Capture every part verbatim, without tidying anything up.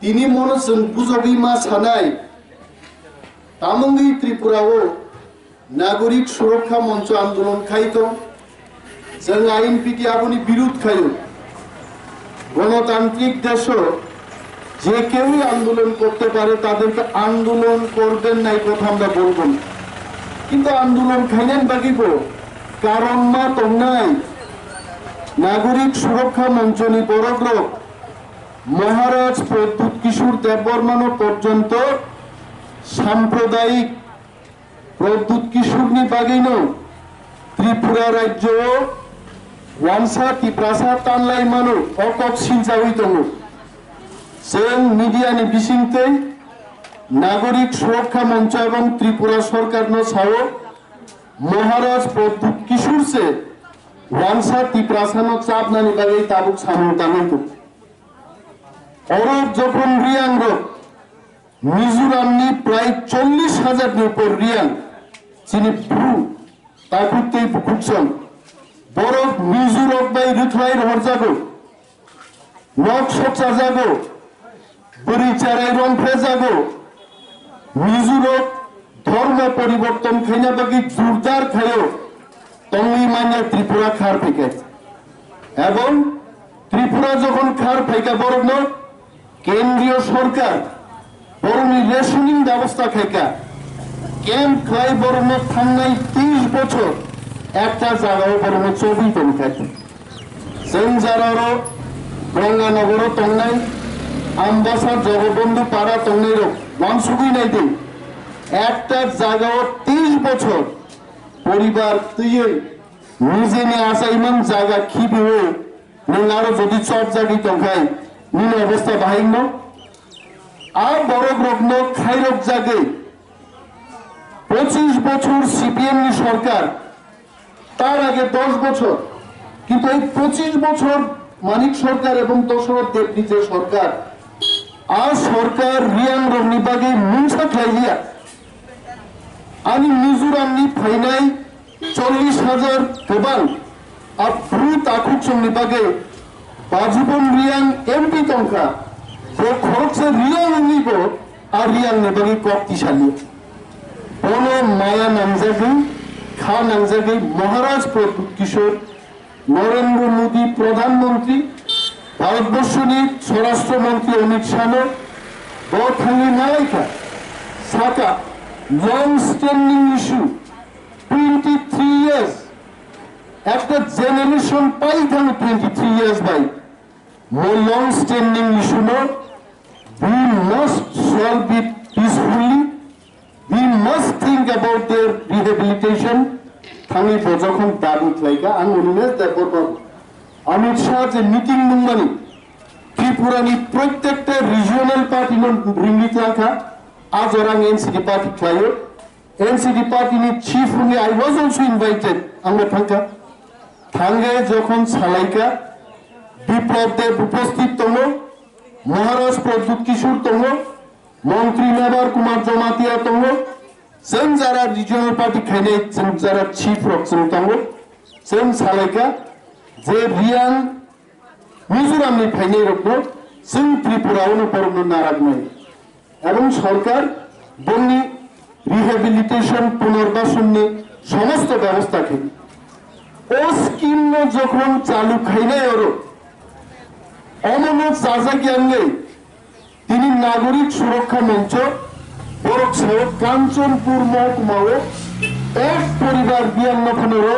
Tini mono chwng bujogwi ma sanai, tamungwi Tripura o Nagorik Surokha Moncho andolon khai tong. Chwng I N P T aboni birud khaio. গণতান্ত্রিক দেশো যে কেউই আন্দোলন করতে পারে, তাদেরকে আন্দোলন করবেন না, এই কথা আমরা বলবো না। কিন্তু আন্দোলন খাইলেন বাকিবো কারণ মা তংনাই নাগরিক সুরক্ষা মঞ্চনি বড়গ্রহ মহারাজ প্রদ্যুৎ কিশোর দেববর্মানো পর্যন্ত সাম্প্রদায়িক প্রদ্যুৎ কিশোরনি bagwino Tripura rajyo o wansa Tiprasa tanlai mano, o kok siljawi tongo. Chwng media ni bisingtwi Nagorik Surokha Moncho ebong Tripura Sorkar no sao, Maharaj Pradyut Kishore se wansa Tiprasa no chapnani bagwi tabuk samung tangwi tongo. Oro jokhon Riang rok Mizoram ni prai chollish hajar ni upor Riang, chini Bru, takhuk tei bukhuk song. Borok Mizo rok bai rwkhlai rohorjago, nok sokchajago, bwrwi cherai romphrejago. Mizo rok dhormo poriborton khaina bagwi jurdar khaio, tongwi manya Tripura khar phaikha. Ebong Tripura jokhon khar phaikha borokno kendriyo sorkar borokni rationing bebosta khaikha. Camp khlai borokno thangnai teis bochor ekta jagao borokno chobwi tonkha. Chwng jararo Ganga Nogoro tongnai, Ambasa Jogobondhu Para tongnairok wansugwi naidi. Ekta jagao teis bochor poribar twiwi nijeni achaiman jaga khibiwi nwng aro jodi chopjagwi tongkhai nini obosta bahai wngno? A borok rokno khairok jagwi pochish bochor C P M ni sorkar, tar age dosh bochor, kintu ei pochish bochor Manik sorkar ebong Dosoroth Debni je sorkar, a sorkar Riang rokni bagwi mungsa khlai liya. Ani Mizoram ni phainai chollish hajar kwbang a Bru takhuk songni bagwi Bajubon Riang M P tongkha, bo khoroksa Riang wngwi bo a Riang ni bagwi kok tisali. Bono maya nangjagwi, kha nangjagwi Maharaj Pradyut Kishore, Narendra Modi Pradhan Mantri, Bharatborsho ni Swarashtra Mantri Amit Shah no bo thangwi nalaikha, saka long standing issue, twenty three years, ekta generation pai thang twenty three years bai, mo long standing issue no we must solve it peacefully. We must think about their rehabilitation. Thangwi bo jokhon dabi khlaikha, ang Animesh Debbarma, Amit Shah je meeting nungmani, Tripura ni prottekta regional party no ringwi tlangkha, a jora ang N C D party khlaio. N C D party ni chief wngwi I was also invited, ang bo thangkha. Thangwi jokhon salaikha, Biplab Deb uposthit tongo, Maharaj Pradyut Kishore tongo, Montri Mebar Kumar Jamatia tongo, chwng jara regional party khainai chwng jara chief rok chwng tongo, chwng salaikha je Riang Mizoram ni phainai rokno chwng Tripura o no borokno naraknai. Ebong sorkar bongni rehabilitation, punorbasonni somosto bebosta khe. O scheme no jokhon chalu khainai oro, omono chajak yangwi tini Nagorik Surokha Moncho borok sao Kanchanpur mohkumao ek poribar biyang nokhanoro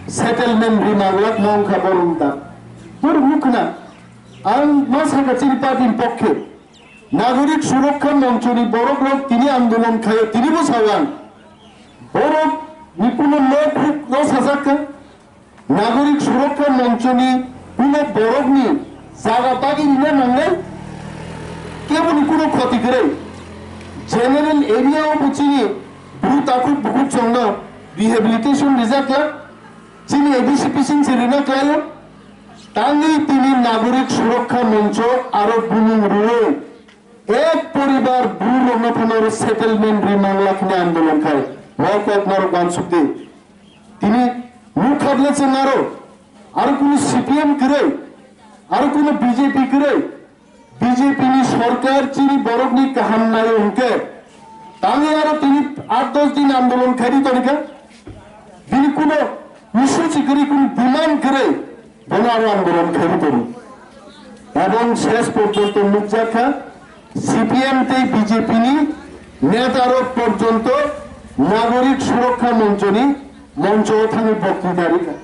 settlement ri manglak mongkha borok da. Borok nukhna, ang ma sakha chini party ni pokkhe. Nagorik Surokha Monchoni borokrok tini andolon khaio, tinibo sao ang. Borok ni kuno nok huk rw sajak kha. Nagorik Surokha Monchoni kuno borokni jaga bagwi rina nangnai. Keboni kuno khoti kwrwi. General area o bo chini bru takhuk bukhuk chongno rehabilitation rijak kha. Chini A D C P sing se rina khlaio. Tangwi tini Nagorik Surokha Moncho aro bumung rwui ek poribar bru rokno phano aro settlement ri mangla khini andolon khai. Hok hok norok wansuk di. Tini nukha ble chwng aro, aro kunu C P M kwrwi, aro kunu B J P kwrwi, B J P ni Sorkar chini borokni kaham naio hwnkhe, tangwi aro tini aat dos din andolon khaidi tonikha. Bini kuno issue si kwrwi, kuno demand kwrwi, bono aro andolon khaidi tono. Ebong ses porjonto nukjakha, C P M tei B J P ni neta rok porjonto Nagorik Surokha Moncho ni moncho o thangwi boktwita rikha.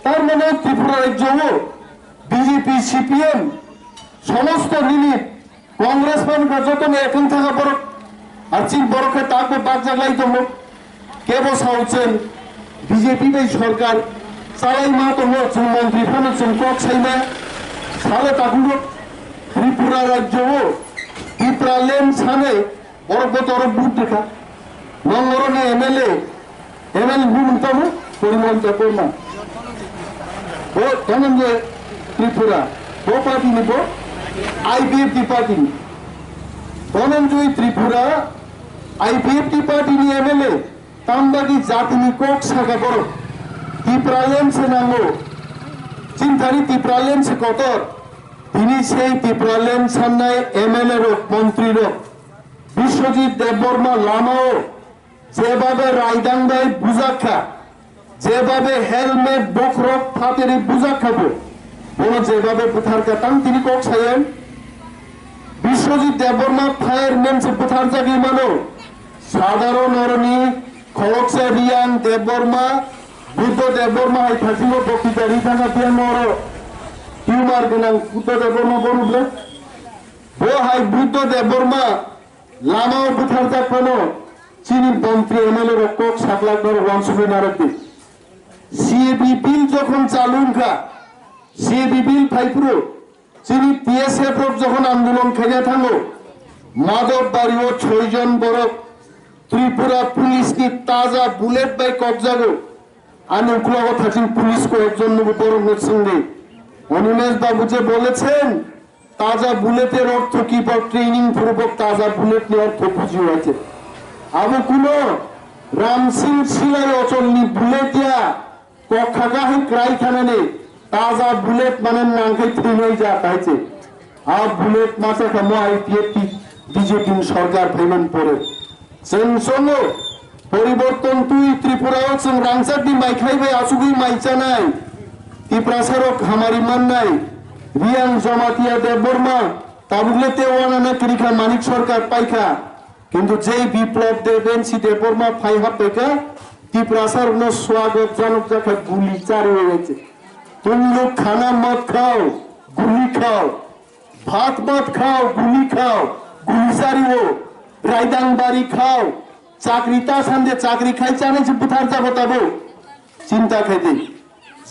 Tar mane Tripura rajyo o B J P, C P M somosto nini Congress phan bo joto ni ekeng thaka borok, ar chini borok khe tak bo bakjak lai tongo. Kebo sao chwng B J P bai sorkar chalai ma tongo, chwng montri phano chwng kok sai maya. Salo takhuk Tripura rajyo o Tipraland sanai borok bo toro vote rikha. Nongoro ni M L A, M L A ni bumung tamo Porimal Debbarma. Bo Dhananjay Tripura, bo party ni bo I P F T party ni. Dhananjay Tripura, I P F T party ni M L A, tambagi jati ni kok saka borok. Tipraland se nango. Chinthani Tipraland se kotor. Tini sei Tipraland sannai M L A rok, montri rok. Biswajit Debbarma lamao jebabe raidang bai bujak kha, jebabe helmet bokhorok phateri bujak kha bo, bono jebabe bwthar kha tang tini kok sayan. Biswajit Debbarma fireman se bwthar jagwi mano. Sadharon oroni khoroksa Riyang Debbarma, Buddha Debbarma hai thajingo boktwita ri thangkha, tei oro tumor gwnang Buddha Debbarma bono ble. Bo hai Buddha Debbarma lama o bwtharjak phano chini montri M L A rok kok saklak norok uansugwi narwk di. C A B bill jokhon chalu wngkha, C A B bill phaiphuru chini T S F rok jokhon andolon khaina thango, Madhobari o soi jon borok Tripura police ni taja bullet bai kokjago. Ani uklogo thaching police ko ekjon nugo borok no singdi. Animesh babu je bolechen, taja bullet er ortho ki ba training purubok taja bullet ni ortho buji hoiche. Abo kuno Ram Singh Silai ochol ni bullet ya, kok khaka hai krai thanani taja bullet mane nangkhai thinai ja kaiche. A bullet masa kamo I P F T B J P ni sorkar phaiman pore. Chwng songo poriborton twi Tripura o chwng rangchak di mai khai bai achugwi mai chanai. Tiprasa rok hamari mannai. Riyang Jamatia Debbarma tabukle te wana na kirikha Manik Sarkar paikha. Kintu jei Biplab Deb N C Debbarma phai hap paikha. Tiprasa rokno swagot janok jakha guli chari waiche. Tum log khana mat khao, guli khao. Bhat mat khao, guli khao, guli chari o, raidang bari khao, chakri ta sande chakri khai chanai se buthar jago tabo. Chinta khai di.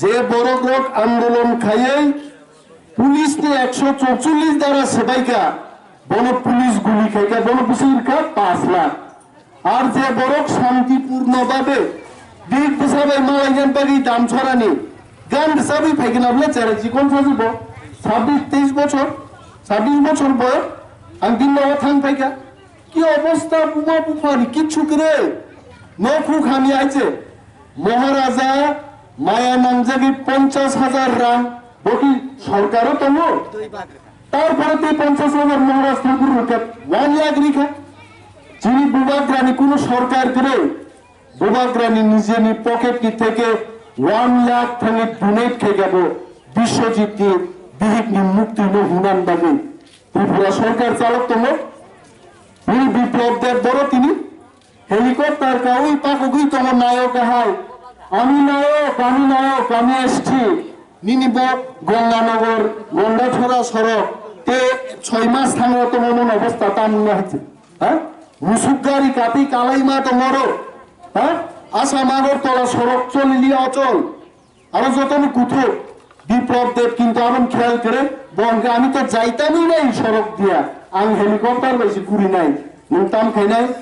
Je borok rok andolon khaiwi police ni ekso chorchollis dara swbaikha, bono police guli khaikha, bono bwswk rwkha pash lakh. Ar je borok santipurno babe bik bwsa bai malainani bagwi damchorani gan rwchabwi phaikhe nabla chera chikon sasu bo sabbish teis bochor, sabbish bochor boyos ang bini nogo thang phaikha. Ki obosta buma buphani kichu kwrwi. Nokhuk hamya aiche. Maharaja maya nangjagwi ponchash hajar rang bo ki sorkaro tongo? Tarpore tei ponchash hajar Maharaj Thakur rwkha, one lakh rikha. Chini bubagrani kuno sorkar kwrwi, bubagrani nijeni pocket ni theke one lakh thangwi donate khaikha bo Biswajit ni bihik ni mukti no hunan bagwi. Tripura sorkar chalok tongo. Bini Biplab Deb boro tini helicopter kawi pakugwi tongo nayok hai. Ami nayok, ami nayok, ami S T. Nini bo Ganganagar, Gandachara sorok. Te soi mas thango tongo mon obostha tamni hai. Ha? Musuk gari kati kalai ma tongo ro. Ha? Assam Agartala sorok cholili ochol. Aro jotono kuthuk Biplab Deb kintu aboni kheyal kwrwi, bo hwnkhe, "Ami to jaitamwi nai sorok diya, ang helicopter bai se kurinai, nwng tam khainai?"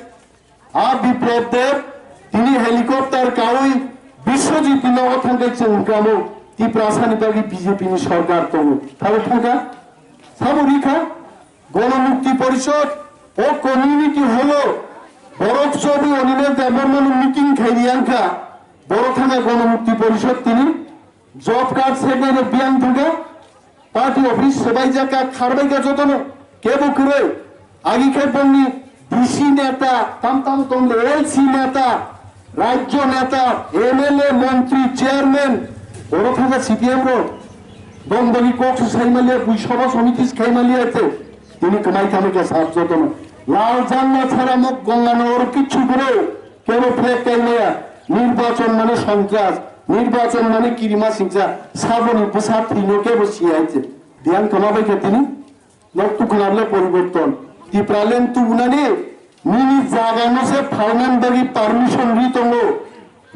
A Biplab Deb tini helicopter kawi Biswajit ni nogo thangkhe chwng hwnkhe amo Tiprasani bagwi B J P ni sorkar tongo. Thabo thangkha? Sabo rikha? Ganamukti Porishod o community hall o borok chobwi Animesh Debbarma no meeting khai riyangkha. Borok thangkha Ganamukti Porishod tini job card segnaino biyang thangkha. Party office swbaijak kha, kharbaikha jotono. Kebo kwrwi, agi khe bongni D C neta, tam tam tong le L C neta, rajyo neta, M L A, montri, chairman, oro thangkha C P M rok. Bong bagi kok se sai maliya, bui sabha somiti se khai maliya te. Tini kwmai thangwi khe sab jotono. Lal jangma chara mok gongano oro kichu kwrwi, kebo flag kai maya. Nirbachon mane sontras, nirbachon mane kirima singsa, saboni bwsa thwino kebo siya hai se. Biyang kwma bai khe tini? Nok tukuna le poriborton. Tipraland tubunani nini jaga no se phalnan bagi permission ri tongo.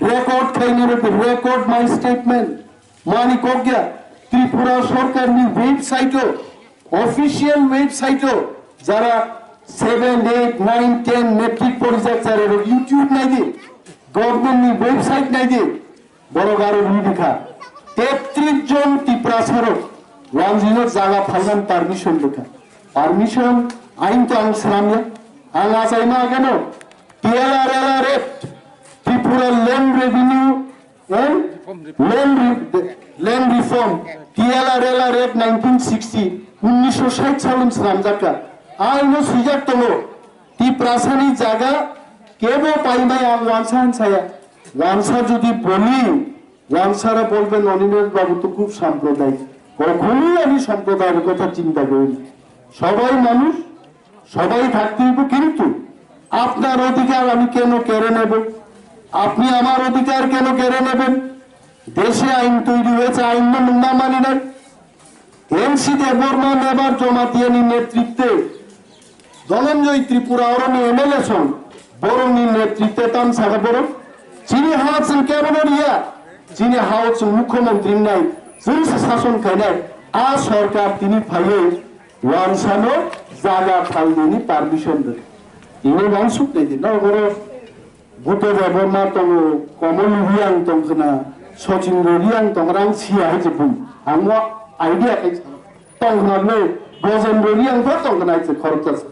Record khaina rw record my statement. Mani kokya Tripura sorkar ni website o, official website o jara seven, eight, nine, ten matric porijak jara rok YouTube naidi, government ni website naidi. Borok aro rwi rwkha. Tetris jon Tiprasarok wanjwino jaga phalnani permission rwkha. Permission ain to ang swnamya. Ang achaima ageno T L R L R Act, Tripura Land Revenue and Land Re-, Land Reform, T L R L R Act nineteen sixty, unnisho sait salni swnamjakha. Aino swijak tongo, Tiprasani jaga kebo paimaya ang wansa han saya. Wansa jodi boli, wansara bolben Animesh babu to khub samprodaik. Kokhonoi ami samprodayar kotha chinta kori na. Sobai manush, sobai thakte hoibo, kintu apnar odhikar ami keno kere nebo? Apni amar odhikar keno kere neben? Deshe ain toiri hoyeche, ain no nwng na mani nai? N C Debbarma Mebar Jamatia ni netritwe Dhananjay Tripura oroni M L A song, borokni netritwe tam saka borok. Chini ha chwng kebono riya, chini ha o chwng mukhyamantri wngnai, chwng se sason khainai. A sorkar tini phaiwi wansano jaga phalnani permission rw. Tini wansuk nai di, no borok Buddha Debbarma tongo, Komol Reang tongkhna, Sachin Reang tongkhna, ang siya hai se bum. Ang mo idea kai sa. Tongkhna le, Gojen Reang bo tongkhna hai se khoroksa.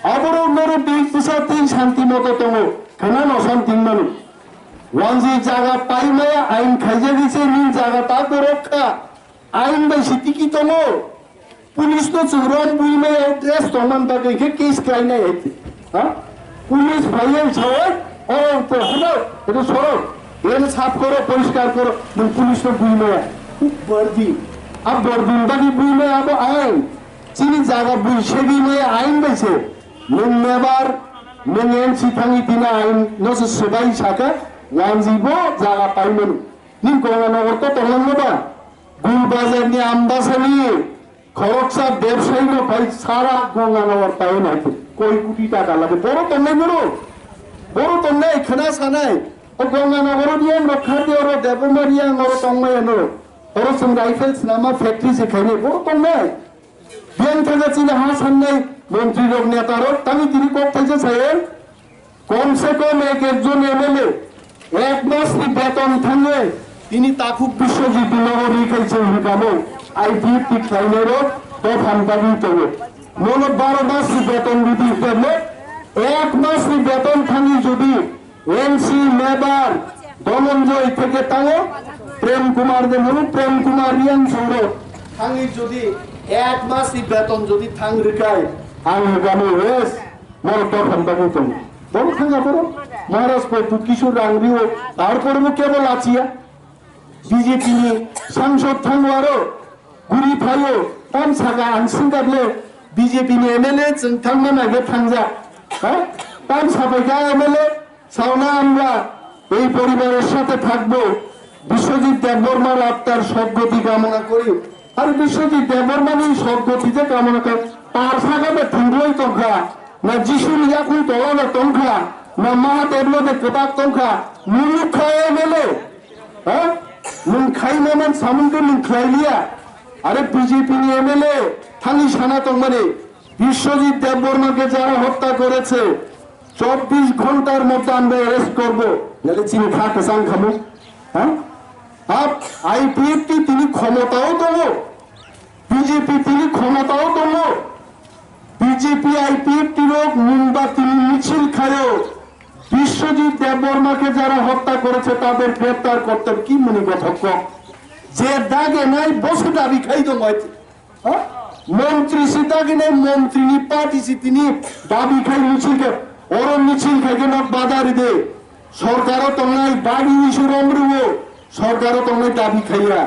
Aborok noro big bwsa twi santi moto tongo, khna no santi mano. Wanji jaga paimaya ain khaijagwi se ni jaga ta borok kha. Ain bai se tiki tongo. Police no chwng rom bui maya dress tongman bagwi khe case khlainai hai. Ha? Police phaiwi sawi, "O, to hano, eto soro, eno sap koro, poriskar koro, nwng police no bui maya." Bordi. A bordi bagwi bui maya abo ain. Chini jaga bui segwi maya ain bai se. Nwng mebar, nwng M C thangwi tini ain no se swbai saka, wanji bo jaga paimano. Nini Gonganagar to tonglang no ba? Gul bazar ni Ambasani khoroksa bebsayi no phai sara Gonganagar payo nai koi koti taka lage. Boro tongnai boro. Boro tongnai khna sanai. O Gonganagar o Reang rok khardi oro Debbarma Reang oro tongmaya no. Oro chwng rifle swnama factory se khainai. Boro tongnai. Biyang thangkha chini ha sannai montri rok neta rok tangwi tini kok thaisa sayo. Kom se kom ek ek jon M L A ek mas ni beton thangwi tini takhuk Biswajit ni nogo ri khai se hwnkha mo I P F T khlainai rok dophan bagwi tongo. Mono baro mas ni beton ridi hwnkha mo ek mas ni beton thangwi jodi M C mebar Dhananjay theke tango Prem Kumar de mono Prem Kumar Reang soro thangwi jodi ek mas ni beton jodi thang rwkhai ang hwnkha mo yes. Borok dophan bagwi tongo. Borok thangya borok. Maharaj pore tu kisu rang rio. Tarpore bo kebo lachiya. B J P ni sangsod thango aro. Guri phaio. Tam saka ang singkar le B J P ni M L A chwng thangma naibe thangjak. Ha? Tam sapaikha M L A. Sauna আমরা এই পরিবারের সাথে থাকব। বিশ্বজিৎ দেববর্মার আত্মার সদ্গতি কামনা করি। Ar Biswajit Debbarmani sotgotide kamona khe, tar sagano thwngwi tongkha, na Jisuni yakhung tolano tongkha, na Mahadevno de kwbak tongkha, nwng kha M L A, ha? Nwng khai moman samung khe nwng khlai liya. Are B J P ni M L A thangwi sana tongmani, Biswajit Debbarma ke jara hotta koreche, চব্বিশ ঘন্টার মধ্যে আমরা অ্যারেস্ট করব। Nale chini kha kwchang khamu, ha? Ap I P F T tini khomotao tongo, B J P tini khomotao tongo, B J P I P F T rok mungba tini michil khayo, Biswajit Debbarma ke jara hotta koreche tader greptar korte হবে, ki muni gothok kok? Je dage nai bosu dabi khai tongo, ha? Montri si dagini montri ni party si tini dabi khai michil khe, oro michil khai khe nok badari de. Sorkaro tongnai bagi isu rom rwo, sorkaro tongnai dabi khaiya.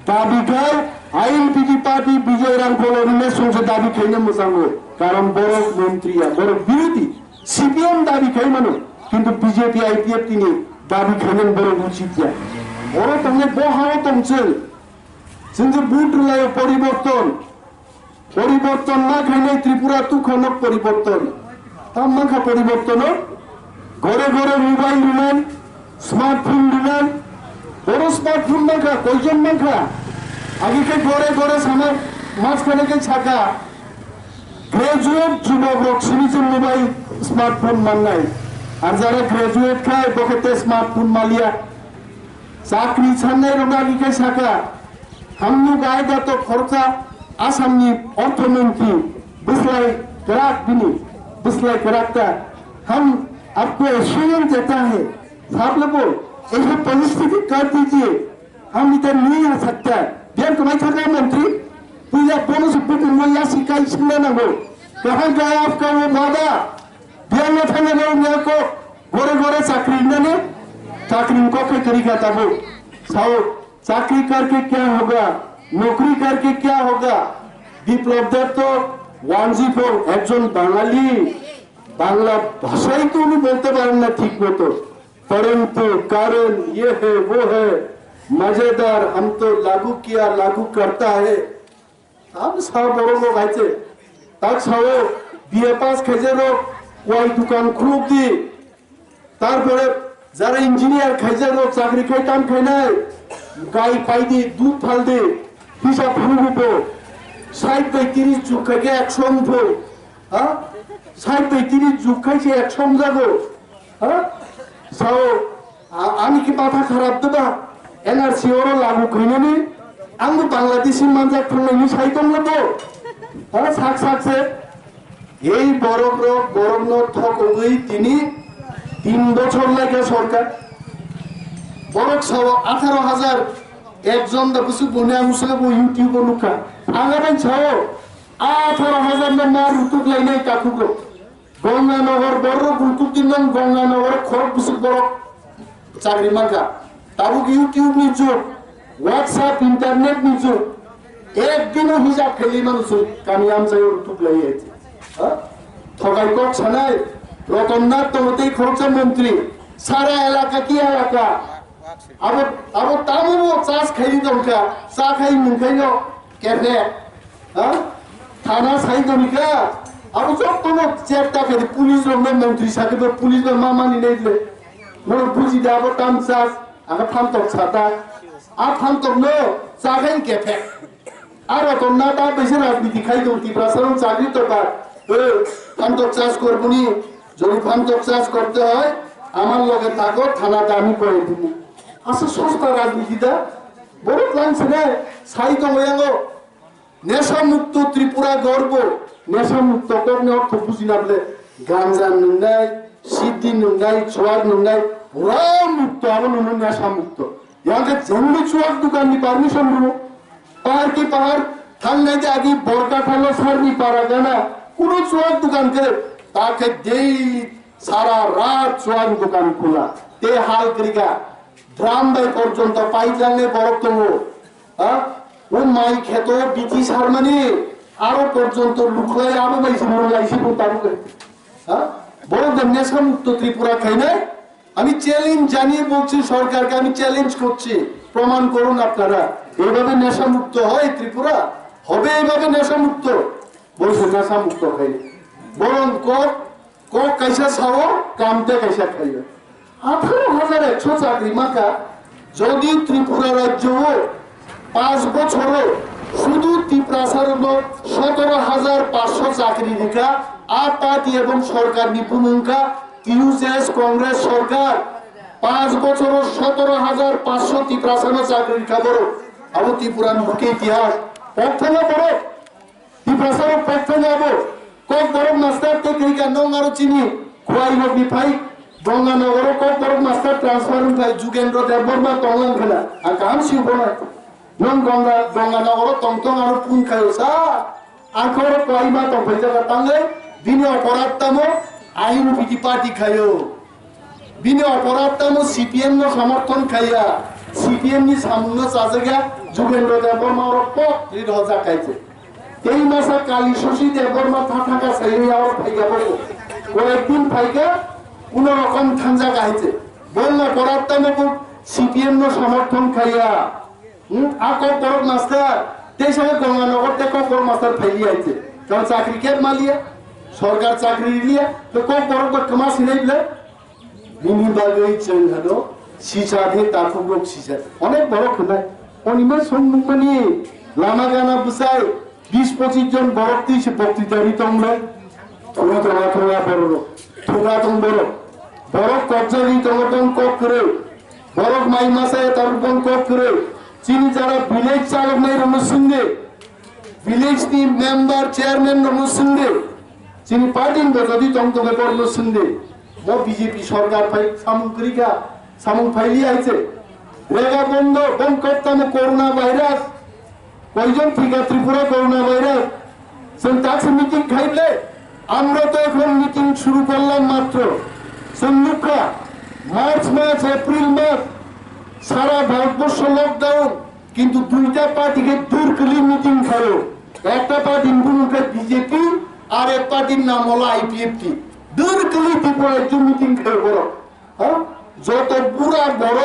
Dabi khai I N P T party Bijoy Rangkholo ni nesung se dabi khaina mwchango. Karon borok montri ya, borok birodhi. C P M dabi khai mano, kintu B J P I P F T ni dabi khainani borok uchit ya. Oro tongnai bo hao tongchwng. Chwng je vote rwlaio poriborton. Poriborton ma khainai Tripura tukha nok poriborton. Tam mankha poriborton o? Gore gore mobile rwnan, smartphone rwnan. Boro smartphone mankha, koijon mankha? Agi khe gore gore sana mas khane khe saka. Graduate jubok rok sini se mobile smartphone mannai. Ar jara graduate khai bo khe te smartphone maliya. Chakri sannai rok agi khe saka. Hamnu gai da to khoroksa Assam ni orthomontri bwslai kwrak bini bwslai kwrak ta. हम आपको एश्योरेंस देता है, आप लोगों ऐसे परिस्थिति कर दीजिए, हम इधर नहीं आ सकता। Biang kwmai thangna montri, puila bonus buku mo ya sikai singna nango. Kaham gaya aapka wo wada? Biang na thangna nango ko gore gore chakri nani, chakri ko khe kari ka tabu. Sao, chakri karke kya hoga? Nokri karke kya hoga? Biplab দেব তো ওয়ানজিফর একজন বাঙালি, বাংলা ভাষাই তো উনি বলতে পারেন না ঠিক মতো। परंतु कारण ये है, वो है मजेदार, हम तो लागू किया, लागू करता है। Tam sa borok rok hai se, tak sao B A pass khaijak rok wai dukan khuluk di, tarpore jara engineer khaijak rok chakri khai tam khainai, gai pai di, dud phal di, hisab phunuk bo, sait bai tiri chuk khai khe ekshong bo, ha? Sait bai tiri chuk khai se ekshong jago, ha? Sao, a-, ani ki matha kharap de ba? N R C oro lagu khainani, ang bo Bangladeshi manjak thangnaini sai tongla bo. Ha, sak sak se. Ei borok rok, borok no thokogwi tini tin bochor laika sorkar. Borok sao atharo hajar ekjon da busu buni ang usle bo YouTube o nukha. Ang aben sao atharo hajar no ma rutuk lainai takhuk rok. Gonganagar borok rutuk din nang Gonganagar khorok busuk borok chakri mankha. Tabuk YouTube ni jug, WhatsApp, internet ni jug. Ek dino hisab khaili manu sui kami amchaio rutuk lai eti. Ha? Thokai kok sanai, Roton Nath tongo tei khoroksa montri. Sara elaka ki elaka. Abo, abo tamo bo chas khaili tongkha, cha khai mung khaino. Kefre, ha? Thana sai donika, abo jottono chepta khe police rokno montri sakhe bo police no ma mani nei le. Mo buji da abo tam chas, aga phantok sata. A phantok no chagen kefre. Aro to nata bese rajniti khai do Tiprasa rok chakri to ba. E, phantok chas korbuni, jodi phantok chas korte hoy, amar loge thago, thana ta ami kore dibo. Asa sosta rajniti da, borok lang sene, sai tongo yango. Nesha mukto Tripura gorbo, nesha mukto kokni ortho bujina bole, ganja nungnai, siddi nungnai, chuak nungnai, pura mukto abo nungno nesha mukto. Yang khe jengbo chuak dukan ni permission rwo. Pahar ki pahar thangnai de agi borka thalo sarni para gana, kuno chuak dukan khe, ta khe dei sara rat chuak dukan khula. Te hal krika, drum bai porjonto paitlangnai borok tongo. Ha? O mai kheto bithi sarmani aro porjonto luklai abo bai se murlai se bo tabuk. Ha? Borok de nesha mukto Tripura khainai? আমি চ্যালেঞ্জ জানিয়ে বলছি সরকারকে, আমি চ্যালেঞ্জ করছি, প্রমাণ করুন আপনারা। এইভাবে নেশামুক্ত হয় ত্রিপুরা? হবে এইভাবে নেশামুক্ত? বলছে নেশামুক্ত হয়নি, বরং কক, কক kaisa sao, kamte kaisa khaio. আঠারো হাজার একশো চাকরি মাখা যদি ত্রিপুরা রাজ্য পাঁচ বছরও শুধু তিপ্রাসারনো সতেরো হাজার পাঁচশো চাকরি দিকা, আ পার্টি এবং সরকার নিপুণকা, টিউজেস কংগ্রেস সরকার পাঁচ বছরও সতেরো হাজার পাঁচশো তিপ্রাসানো চাকরি দিকা বড়। আবু ত্রিপুরান বুকে ইতিহাস প্রথমে বড়। Tiprasa rok pokthai abo, Kokborok master tei kwrwi ka nong aro chini khwai rok ni phai Ganga Nogoro Kokborok master transfer wng phai Jugendra Debbarma tong wng khna, ang kaham sio bono. Nong Ganga, Ganga Nogoro tong tong aro phone khaio sa, Akhoro kwlaima tongphaijak tangwi bini oporadh tamo I N P T party khaio. Bini oporadh tamo C P M no somorthon khaiya. C P M ni samung no chajakya Jugendra Debbarma oro pok ri rojak kaise. Tei masa Kali Shashi Debbarma thathaka sayo ya oro phaiga bobo. Koyek din phaiga, kuno rokom thangjak kaise. Bongno oporadh tamo bo C P M no somorthon khaiya. Hmm, a Kokborok master, tei sabo Ganganagar tei Kokborok master phailiya hai se. Karon chakri khe maliya, sorkar chakri liya, to Kokborok bo kwma sinai bwle. Bini bagwi chwng hano sisa de takhuk rok sisa. Onek borok hwnai. Onima song nukmani lama gana bwsai bis pochis jon borok twi se boktwita ri tong le. Thura thura thura borok. Thura tong borok. Borok kobja ri tongo tong kok kwrwi. Borok mai masa ya tabuk bong kok kwrwi. Chini jara village chaloknai rokno sinde. Village ni member, chairman rokno sinde. Chini party ni bojodi tong tong borokno sinde. Bo B J P sorkar phai samung kwrwi kha, samung phaili hai se. Rega bondo, bong kok tamo corona virus. কয়জন টিকা Tripura corona virus? Chwng taksa meeting khai ble, আমরা তো এখন মিটিং শুরু করলাম মাত্র। Chwng nukha, March মাস, April মাস, সারা ভারতবর্ষ লকডাউন, কিন্তু দুইটা পার্টিকে দূর করে মিটিং খাইও। একটা পার্টির নাম হলো বিজেপি, আর এক পার্টির নাম হলো আইপিএফটি। দূর করে ত্রিপুরা রাজ্য মিটিং খাইও বড়। হ্যাঁ, যত বুড়া বড়,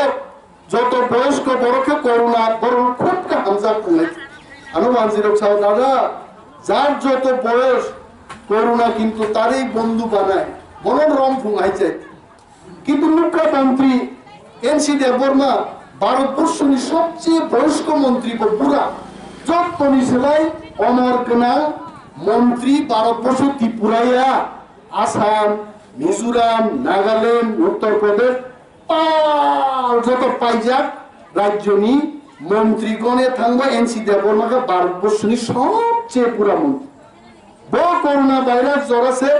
joto boyosko borok khe corona, borok khub khe hamjak wngnai. Ano manjirok sao, dada, jar joto boyos corona kintu tarwi bondhu banai, bono romphung hai chai. Kintu nukha montri N C Debbarma, Bharatborsoni sobcheye boyosko montri bo bura, jottoni slai omor gwnang montri Bharatborso Tripura ya, Assam, Mizoram, Nagaland, Uttar Pradesh, Pal joto paijak rajyoni montri gone thangba N C Debbarma khe Bharatborsoni sobcheye bura montri. Bo corona virus jora se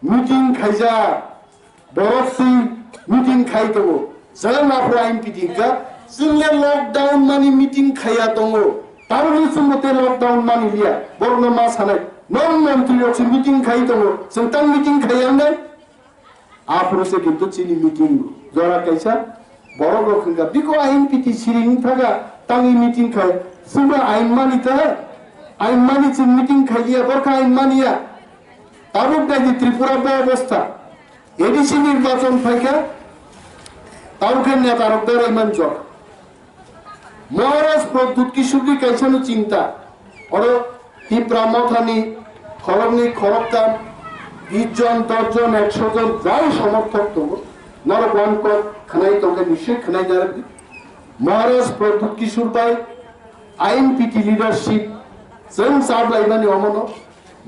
meeting khaijak. Borok twi meeting khai tongo. Jang aphuru I N P T kha, chwng le lockdown mani meeting khaiya tongo. Tamoni chwngbo tei lockdown mani liya. Borokno ma sanai. Non montri rok se meeting khai tongo. Chwng tang meeting khaiya wngnai? Aphuru se kintu chini meeting jora kaisa borok rok hwnkha biko I N P T siring thaga tangwi meeting khai chwngbo ain mani ta ain mani chwng meeting khai liya borkha ain maniya tabuk dagi Tripura bo obostha A D C nirbachon phaikha tabuk khe neta rok berai manjak. Maharaj Pradyut Kishorni kaisano chinta, oro Tipra Mothani khoroknwi khoroktham, bish jon, dosh jon, ekso jon jai somorthok tongo, norok uankok khwnai tongkhe nisoi khwnai narwkdi. Maharaj Pradyut Kishore bai I N P T leadership chwng chablaimani omono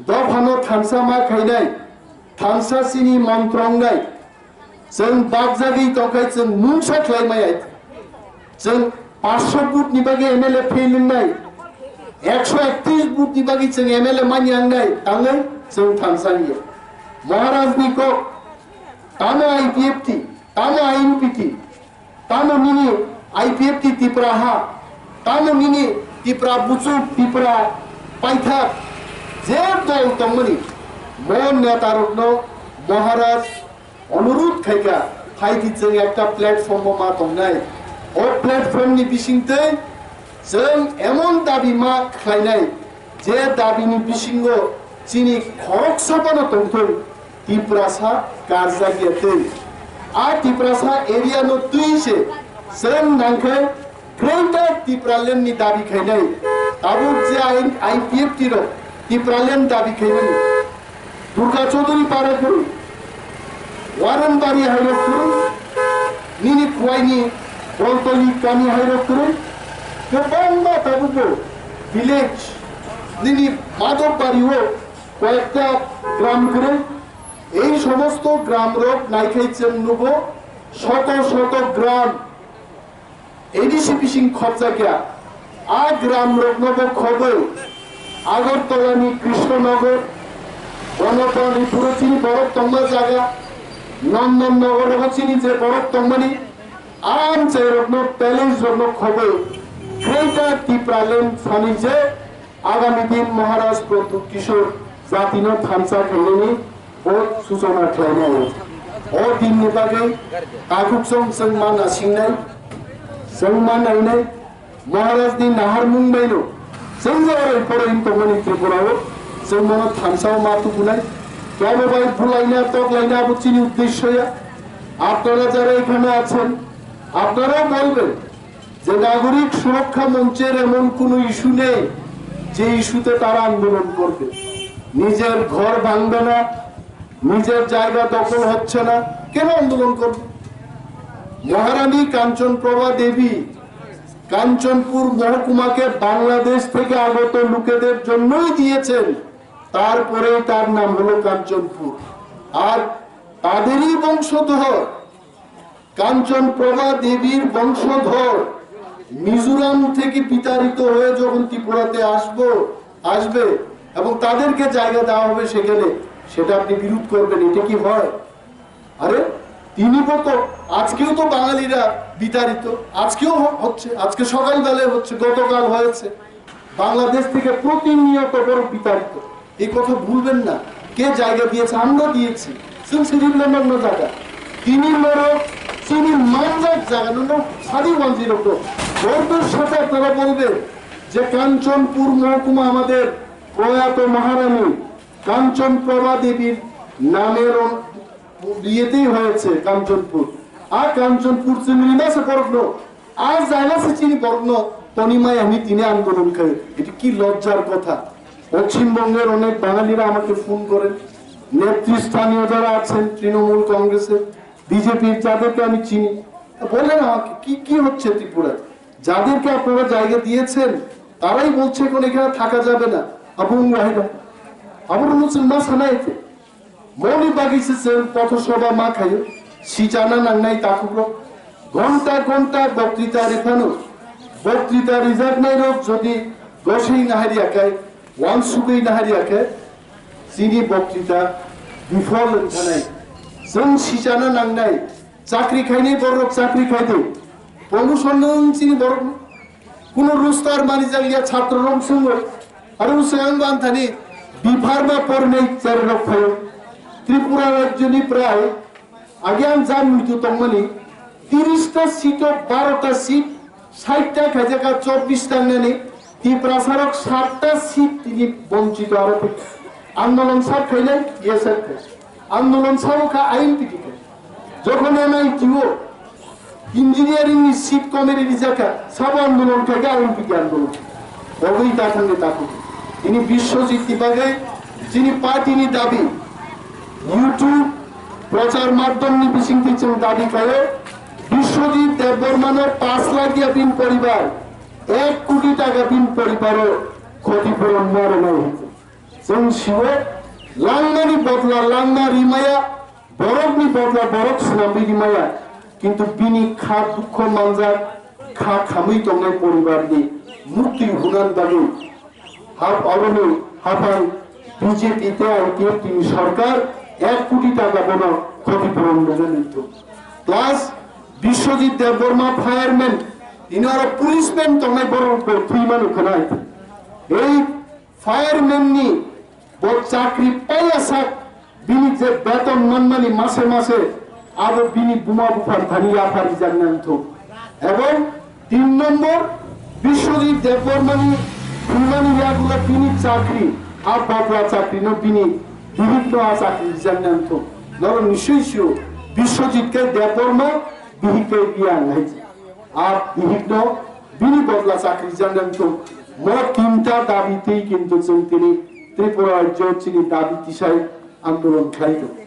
dophano thansa ma khainai, thansa chini montro wngnai, Chwng bakjagwi tongkhai chwng mungsa khlai maya. Chwng paanch sho vote ni bagwi M L A fail wngnai. Ekso ektrish vote ni bagwi chwng M L A manya wngnai. Tangwi chwng thansa wngya. Maharaj ni kok, tamo I P F T, tamo I N P T, tamo nini I P F T Tipra ha, tamo nini Tipra buchuk, Tipra paithak, je dol tongmani, mo neta rokno Maharaj Onurudh khaikha, phaidi chwng ekta platform o ma tongnai. O platform ni bisingtwi chwng emon dabi ma khlainai, je dabi ni bisingo chini khoroksa phano tongthung, Tiprasa karjakya twi. A Tiprasa area no twi se chwng nangkhe Greater Tipraland ni dabi khainai, tabuk je I P F T rok Tipraland dabi khaimani, Durga Chaudhary para kwrwi, Waranbari hairok kwrwi, nini Khwaini Boltoli kami hairok kwrwi, kwbangma tabukbo village nini Madhobari o koyekta gram kwrwi, ei somosto gram rok naikhai chwng nugo, shoto shoto gram A D C bising khopjakya. A gram rokno bo khobwi Agartala ni Krishnanagar, Bonopanipur o chini borok tongma jaga, Nandannagar o chini je borok tongmani, a amchai rokno palace rokno khobwi Greater Tipraland sani je Agami din Maharaj Pradyut Kishore jatino thansa khainani bo suchona khlainai. O dinni bagwi takhuk song chwng ma nasingnai, chwng ma nainai. Maharaj ni naharmung baino chwng je oro poro in tongmani Tripura o chwng bono thansa o ma tubunai. Kebo bai bulaina, toklaina abo chini uddeshyo ya. Apnara jara ekhane achen, apnarao bolben, যে নাগরিক সুরক্ষা মঞ্চের এমন কোনো ইস্যু নেই যে ইস্যুতে তারা আন্দোলন করবে। নিজের ঘর ভাঙবে না, নিজের জায়গা দখল হচ্ছে না, কেন আন্দোলন করবে? মহারানী কাঞ্চন প্রভা দেবী কাঞ্চনপুর মহকুমাকে বাংলাদেশ থেকে আগত লোকেদের জন্যই দিয়েছেন, তারপরেই তার নাম হলো কাঞ্চনপুর। আর তাদেরই বংশধর কাঞ্চন প্রভা দেবীর বংশধর মিজোরাম থেকে বিতাড়িত হয়ে যখন ত্রিপুরাতে আসবো, আসবে এবং তাদেরকে জায়গা দেওয়া হবে সেখানে, সেটা আপনি বিরোধ করবেন, এটা কি হয়? আরে, তিনি কত, আজকেও তো বাঙালিরা বিতাড়িত, আজকেও হ-, হচ্ছে, আজকে সকালবেলায় হচ্ছে, গতকাল হয়েছে। বাংলাদেশ থেকে প্রতিনিয়ত বড় বিতাড়িত। এই কথা ভুলবেন না। কে জায়গা দিয়েছে? আমরা দিয়েছি। সিলসিরি লেমন জায়গা। তিনি লড়ো, চিনি মানজাক জায়গা নুন সারি ওয়ান জিরো। গর্বের সাথে আপনারা বলবেন যে কাঞ্চনপুর মহকুমা আমাদের প্রয়াত মহারানী কাঞ্চন প্রভা দেবীর নামের অন-, ইয়েতেই হয়েছে কাঞ্চনপুর। আর কাঞ্চনপুর চিংড়ি মাসে পড়লো। আর জায়গা সে চিনি বরং তনিমায় আমি দিনে আন্দোলন করে। এটা কি লজ্জার কথা? পশ্চিমবঙ্গের অনেক বাঙালিরা আমাকে ফোন করেন, নেতৃস্থানীয় যারা আছেন তৃণমূল কংগ্রেসের, বিজেপির, যাদেরকে আমি চিনি, তা বলেন আমাকে, "কি কি হচ্ছে ত্রিপুরায়? যাদেরকে আপনারা জায়গা দিয়েছেন, তারাই বলছে এখন এখানে থাকা যাবে না।" Abung wahida, abro nutsen ma sana ete. Moni bagwi se chwng pothoshoba ma khaio, sichana nangnai takhukrok. Ghonta ghonta boktwita rwphano, boktwita rwjaknairok jodi goswi naharya khe, wansugwi naharya khe, chini boktwita bifol wngkhanai. Chwng sichana nangnai, chakri khainai borok chakri khaidi, promotion no wng chini borok. Kuno roster mani jagya chhatro rok sungo. Aro usang ban thani B Pharma pornai cherrok phaio. Tripura rajyoni prai agyan jam muitu tongmani tiris ta seat o baro ta seat, sait ta khaijaka chobbish ta nani, Tiprasarok sat ta seat tini bonchito aro thik. Andolon sat khainai, yes sir. Andolon sabo kha I N P T khe. Jokhon N I T o engineering ni seat kome rijak kha, sabo andolon khe khe I N P T andolon. Bogwi ta thangni ta thung. Ini Biswajit ni bagwi chini party ni dabi, YouTube prochar madhyam ni bisingtwi chwng dabi khaio, Biswajit Debbarma no paanch lakh ya bin poribar, ek koti taka bin poribaro khoti puron ma rwnai. Chwng siwo langmani bodla langma rimaya, borokni bodla borok swnamwi rimaya, kintu bini kha dukho manjak, kha khamwi tongnai poribarni muktwi hunan bagwi hap-, aboni haphang B J P tei I P F T ni sorkar ek koti taka bono khoti puron rwnani tongo. Plus Biswajit Debbarma fireman, tini oro policeman tongnai borok bo thwi mano khwnai. Ei fireman ni bo chakri paiya sak, bini je beton manmani mase mase abo bini buma bupha thani yapha rijak nang thung. Ebong tin nombor, Biswajit Debbarmani thwimani yagulo bini chakri, a bodla chakri no bini bihik no a chakri rijak nang thung. Noro nisoi sio, Biswajit khe Debbarma, bihik khe Riyang hai. A bihikno bini bodla chakri janang thung. Mo tinta dabi tei kintu chwng tini Tripura rajyo chini dabi tisai andolon khlai tongo.